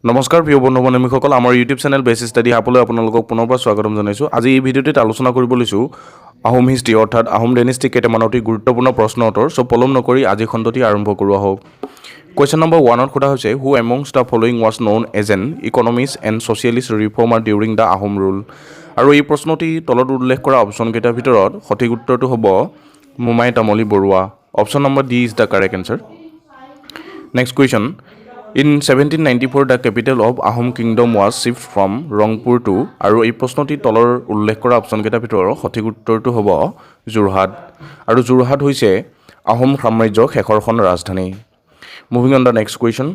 নমস্কাৰ প্ৰিয় বন্ধু বান্ধৱীসকল, আমাৰ ইউটিউব চেনেল বেছ ষ্টাডি হাবলৈ আপোনালোকক পুনৰবাৰ স্বাগতম জনাইছোঁ। আজি এই ভিডিঅ'টিত আলোচনা কৰিব লৈছোঁ আহোম হিষ্ট্ৰী, অৰ্থাৎ আহোম ডাইনেষ্টি কেইটামান অতি গুৰুত্বপূৰ্ণ প্ৰশ্ন উত্তৰ। চ' পলম নকৰি আজি খণ্ডটি আৰম্ভ কৰোঁ আহক। কুৱেশ্যন নম্বৰ ওৱানত সোধা হৈছে, "Who amongst the following was known as an economist and socialist reformer during the Ahom rule?" আৰু এই প্ৰশ্নটি তলত উল্লেখ কৰা অপশ্যনকেইটাৰ ভিতৰত সঠিক উত্তৰটো হ'ব মোমাই Tamuli Barua. Option number D is the correct answer. Next question. In 1794, the capital of Ahom kingdom was shift from Rangpur to, আৰু এই প্ৰশ্নটি তলৰ উল্লেখ কৰা অপশ্যনকেইটাৰ ভিতৰত সঠিক উত্তৰটো হ'ব যোৰহাট। আৰু যোৰহাট হৈছে আহোম সাম্ৰাজ্যৰ শেষৰখন ৰাজধানী। Moving on the next question.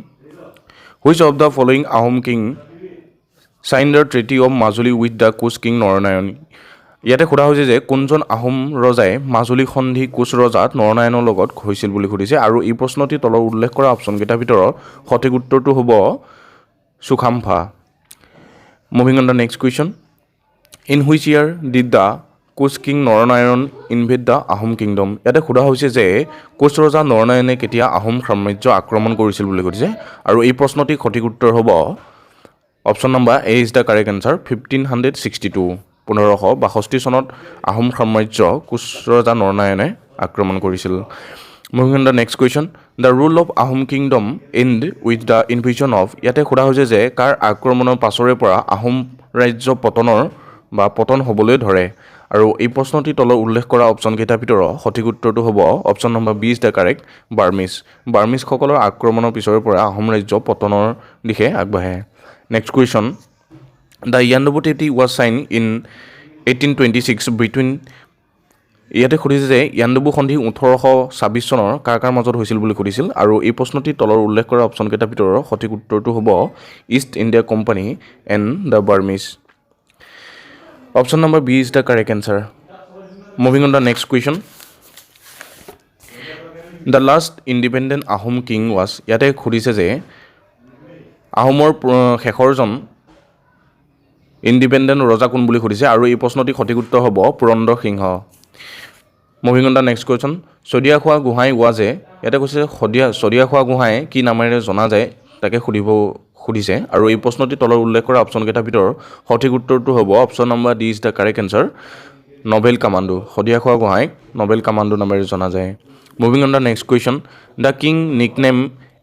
Which of the following Ahom king sign the Treaty of Majuli with the Koch king Naranarayan? ইয়াতে সোধা হৈছে যে কোনজন আহোম ৰজাই মাজুলী সন্ধি কোচ ৰজা নৰনাৰায়ণৰ লগত হৈছিল বুলি সুধিছে। আৰু এই প্ৰশ্নটি তলৰ উল্লেখ কৰা অপশ্যনকেইটাৰ ভিতৰত সঠিক উত্তৰটো হ'ব চুখামফা। Moving on the next question. In which year did the Koch king Naranarayan invade the Ahom kingdom? ইয়াতে সোধা হৈছে যে কোচ ৰজা নৰনাৰায়ণে কেতিয়া আহোম সাম্ৰাজ্য আক্ৰমণ কৰিছিল বুলি সুধিছে। আৰু এই প্ৰশ্নটিৰ সঠিক উত্তৰ হ'ব option number A is the correct answer, 1562. 1562 চনত আহোম সাম্ৰাজ্য কোচ ৰজা নৰনাৰায়ণে আক্ৰমণ কৰিছিল। Moving on the next question. The rule of Ahom kingdom end with the invasion of, ইয়াতে সোধা হৈছে যে কাৰ আক্ৰমণৰ পাছৰে পৰা আহোম ৰাজ্য পতনৰ বা পতন হ'বলৈ ধৰে। আৰু এই প্ৰশ্নটি তলত উল্লেখ কৰা অপশ্যনকেইটাৰ ভিতৰত সঠিক উত্তৰটো হ'ব option number B is the correct, Burmese. বাৰ্মিজসকলৰ আক্ৰমণৰ পিছৰে পৰা আহোম ৰাজ্য পতনৰ দিশে আগবাঢ়ে। Next question. The Yandabo Treaty was sign in 1826 between, ইয়াতে সুধিছে যে ইয়াণ্ডাবু সন্ধি 1826 চনৰ কাৰ কাৰ মাজত হৈছিল বুলি সুধিছিল। আৰু এই প্ৰশ্নটিৰ তলৰ উল্লেখ কৰা অপশ্যনকেইটাৰ ভিতৰৰ সঠিক উত্তৰটো হ'ব East India Company and the Burmese. Option number B is the correct answer. Moving on the next question. The last independent Ahom king was, ইয়াতে সুধিছে যে আহোমৰ শেষৰজন ইণ্ডিপেণ্ডেণ্ট ৰজা কোন বুলি সুধিছে। আৰু এই প্ৰশ্নটিৰ সঠিক উত্তৰ হ'ব পুৰন্দৰ সিংহ। Moving on the next question. Sadiya Khowa Gohain was a, ইয়াতে কৈছে শদিয়াখোৱা গোহাঁই কি নামেৰে জনা যায়, তাকে সুধিছে। আৰু এই প্ৰশ্নটিৰ তলত উল্লেখ কৰা অপশ্যনকেইটাৰ ভিতৰত সঠিক উত্তৰটো হ'ব option number D is the correct answer, noble Kamandu. Sadiya Khowa গোহাঁইক Nobel commando নামেৰে জনা যায়। Moving on the next question. The king nickname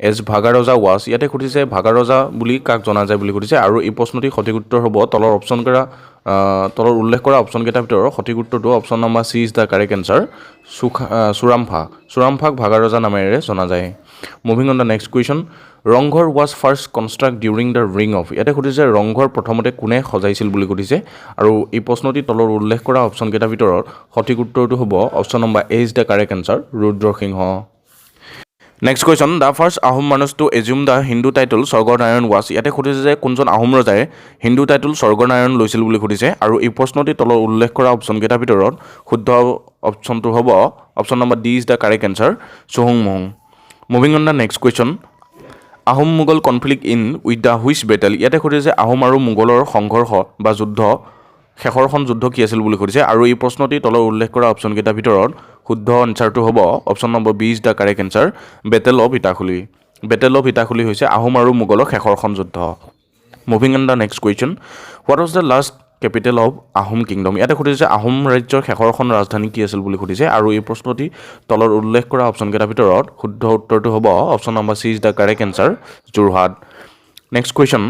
as Bhagaraja was, ইয়াতে সুধিছে ভাগাৰজা বুলি কাক জনা যায় বুলি সুধিছে। আৰু এই প্ৰশ্নটিৰ সঠিক উত্তৰ হ'ব তলৰ উল্লেখ কৰা অপশ্যনকেইটাৰ ভিতৰত সঠিক উত্তৰটো option number C is the correct answer, Surampha. চুৰামফাক ভাগাৰজা নামেৰে জনা যায়। Moving on the next question. Rang Ghar was first construct during the reign of, ইয়াতে সুধিছে ৰংঘৰ প্ৰথমতে কোনে সজাইছিল বুলি সুধিছে। আৰু এই প্ৰশ্নটিৰ তলৰ উল্লেখ কৰা অপশ্যনকেইটাৰ ভিতৰত সঠিক উত্তৰটো হ'ব option number A is the correct answer, Rudrasingha. Next question. The first Ahom Manoj to assume the Hindu title Swarganarayan was, ইয়াতে সুধিছে যে কোনজন আহোম ৰজাই হিন্দু টাইটল স্বৰ্গনাৰায়ণ লৈছিল বুলি সুধিছে। আৰু এই প্ৰশ্নটিৰ তলত উল্লেখ কৰা অপশ্যনকেইটাৰ ভিতৰত শুদ্ধ অপশ্যনটো হ'ব option number D is the correct answer, চুহুংমুহুং। Moving on the next question. Ahom Mughal conflict end with the which battle? ইয়াতে সুধিছে আহোম আৰু মোগলৰ সংঘৰ্ষ বা যুদ্ধ শেষৰখন যুদ্ধ কি আছিল বুলি সুধিছে। আৰু এই প্ৰশ্নটিৰ তলত উল্লেখ কৰা অপশ্যনকেইটাৰ ভিতৰত শুদ্ধ এনচাৰটো হ'ব option number B is the correct answer, Battle of Itakhuli. Battle of Itakhuli হৈছে আহোম আৰু মোগলৰ শেষৰখন যুদ্ধ। Moving on the next question. What was the last capital of Ahom kingdom? ইয়াতে সুধিছে আহোম ৰাজ্যৰ শেষৰখন ৰাজধানী কি আছিল বুলি সুধিছে। আৰু এই প্ৰশ্নটি তলত উল্লেখ কৰা অপশ্যনকেইটাৰ ভিতৰত শুদ্ধ উত্তৰটো হ'ব option number C is the correct answer, Jorhat. Next question.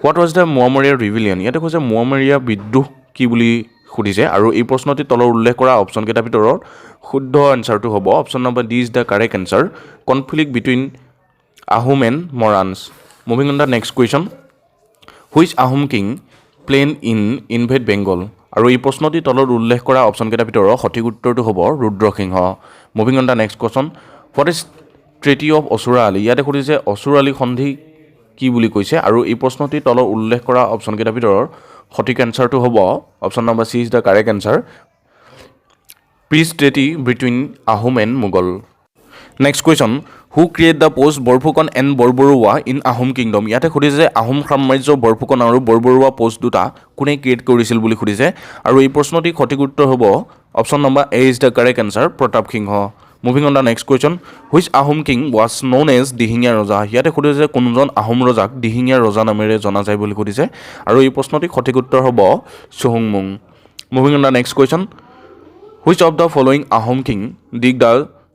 What was the Moamoria rebellion? ইয়াতে কৈছে মোৱামৰীয়া বিদ্ৰোহ কি বুলি সুধিছে। আৰু এই প্ৰশ্নটিৰ তলত উল্লেখ কৰা অপশ্যনকেইটাৰ ভিতৰত শুদ্ধ এনচাৰটো হ'ব option number D is the correct answer, conflict between Ahom and Morans. Moving on the next question. Which Ahom king plan in invade Bengal? আৰু এই প্ৰশ্নটিৰ তলত উল্লেখ কৰা অপশ্যনকেইটাৰ ভিতৰত সঠিক উত্তৰটো হ'ব Rudrasingha. Moving on the next question. What is Treaty of Asura Ali? ইয়াতে সুধিছে অচুৰ আলী সন্ধি কি বুলি কৈছে। আৰু এই প্ৰশ্নটিৰ তলত উল্লেখ কৰা অপশ্যনকেইটাৰ ভিতৰত সঠিক এনচাৰটো হ'ব option number C is the correct answer, peace treaty between Ahom and Mughal. Next question. Who create the post Borphukan and Borbarua in Ahom kingdom? ইয়াতে সুধিছে যে আহোম সাম্ৰাজ্য বৰফুকন আৰু বৰবৰুৱা পষ্ট দুটা কোনে ক্ৰিয়েট কৰিছিল বুলি সুধিছে। আৰু এই প্ৰশ্নটিৰ সঠিক উত্তৰ হ'ব option number A is the correct answer, Pratap Singha. Moving on the next question, which Ahom king was known as Dihingia Raja? ইয়াতে সুধিছে যে কোনজন আহোম ৰজাক দিহিঙীয়া ৰজা নামেৰে জনা যায় বুলি সুধিছে আৰু এই প্ৰশ্নটিৰ সঠিক উত্তৰ হ'ব চুহুংমুং। Moving on the next question, which of the following Ahom king dig the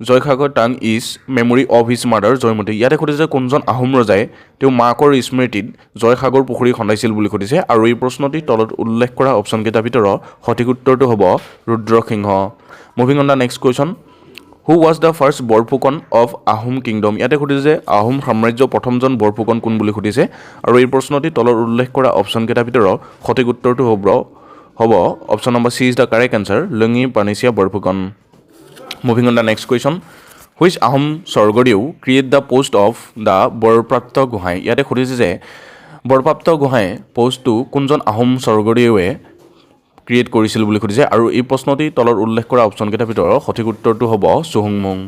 Joysagar Tank in memory of his mother Joymoti? ইয়াতে সুধিছে কোনজন আহোম ৰজাই তেওঁ মাকৰ স্মৃতিত জয়সাগৰ পুখুৰী খন্দাইছিল বুলি সুধিছে আৰু এই প্ৰশ্নটি তলত উল্লেখ কৰা অপশ্যনকেইটাৰ ভিতৰত সঠিক উত্তৰটো হ'ব Rudrasingha. Moving on the next question, who was the first Borphukan of Ahom kingdom? ইয়াতে সুধিছে যে আহোম সাম্ৰাজ্যৰ প্ৰথমজন বৰফুকন কোন বুলি সুধিছে আৰু এই প্ৰশ্নটি তলত উল্লেখ কৰা অপশ্যনকেইটাৰ ভিতৰত সঠিক উত্তৰটো হ'ব option number C is the correct answer, Lunghi Panachia Borphukan. Moving on the next question, which Ahom Swargadeo create the post of the Borprapta Gohain? ইয়াতে সুধিছে যে বৰপ্ৰাপ্ত গোহাঁই পষ্টটো কোনজন আহোম স্বৰ্গদেৱে ক্ৰিয়েট কৰিছিল বুলি সুধিছে আৰু এই প্ৰশ্নটি তলত উল্লেখ কৰা অপশ্যনকেইটাৰ ভিতৰত সঠিক উত্তৰটো হ'ব চুহুংমুং।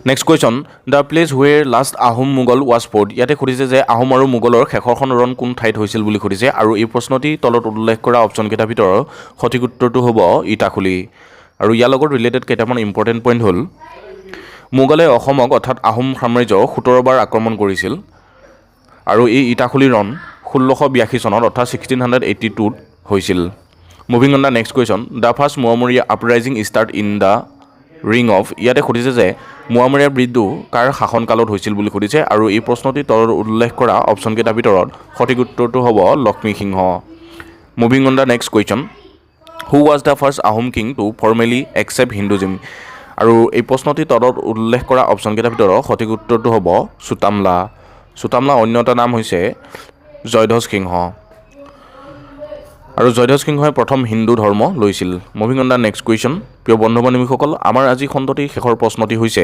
Next question, the place where last Ahom Mughal was fought. ইয়াতে সুধিছে যে আহোম আৰু মোগলৰ শেষৰখন ৰণ কোন ঠাইত হৈছিল বুলি সুধিছে আৰু এই প্ৰশ্নটি তলত উল্লেখ কৰা অপশ্যনকেইটাৰ ভিতৰত সঠিক উত্তৰটো হ'ব ইটাখুলি। আৰু ইয়াৰ লগত ৰিলেটেড কেইটামান ইম্পৰ্টেণ্ট পইণ্ট হ'ল, মোগলে অসমক অৰ্থাৎ আহোম সাম্ৰাজ্যক 17বাৰ আক্ৰমণ কৰিছিল আৰু এই ইটাখুলি ৰণ 1682 চনত অৰ্থাৎ 1682ত হৈছিল। Moving on the next question, the first Moamoria uprising start in the reign of. ইয়াতে সুধিছে যে মোৱামৰীয়া বিদ্ৰোহ কাৰ শাসনকালত হৈছিল বুলি সুধিছে আৰু এই প্ৰশ্নটি তলত উল্লেখ কৰা অপশ্যনকেইটাৰ ভিতৰত সঠিক উত্তৰটো হ'ব Lakshmi Singha. Moving on the next question, who was the first Ahom king to formally accept Hinduism? আৰু এই প্ৰশ্নটি তলত উল্লেখ কৰা অপশ্যনকেইটাৰ ভিতৰত সঠিক উত্তৰটো হ'ব চুতামলা। চুতামলা অন্য এটা নাম হৈছে জয়ধ্বজ সিংহ আৰু জয়ধ্বজ সিংহই প্ৰথম হিন্দু ধৰ্ম লৈছিল। Moving on the next question, প্ৰিয় বন্ধু বান্ধৱীসকল, আমাৰ আজি খণ্ডটিৰ শেষৰ প্ৰশ্নটি হৈছে,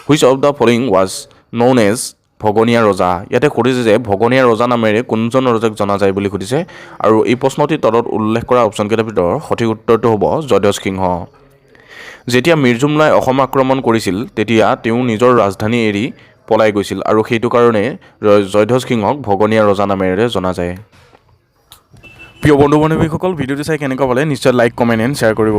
which of the following was known as Bhaganiya Raja? ইয়াতে সুধিছে যে ভগনীয়া ৰজা নামেৰে কোনজন ৰজাক জনা যায় বুলি সুধিছে আৰু এই প্ৰশ্নটিৰ তলত উল্লেখ কৰা অপশ্যনকেইটাৰ ভিতৰত সঠিক উত্তৰটো হ'ব জয়ধ্বজ সিংহ। যেতিয়া মিৰ্জুমলাই অসম আক্ৰমণ কৰিছিল, তেতিয়া তেওঁ নিজৰ ৰাজধানী এৰি পলাই গৈছিল আৰু সেইটো কাৰণে জয়ধ্বজ সিংহক ভগনীয়া ৰজা নামেৰে জনা যায়। প্ৰিয় বন্ধু বান্ধৱীসকল, ভিডিঅ'টো চাই কেনেকুৱা পালে নিশ্চয় লাইক, কমেণ্ট এণ্ড শ্বেয়াৰ কৰিব।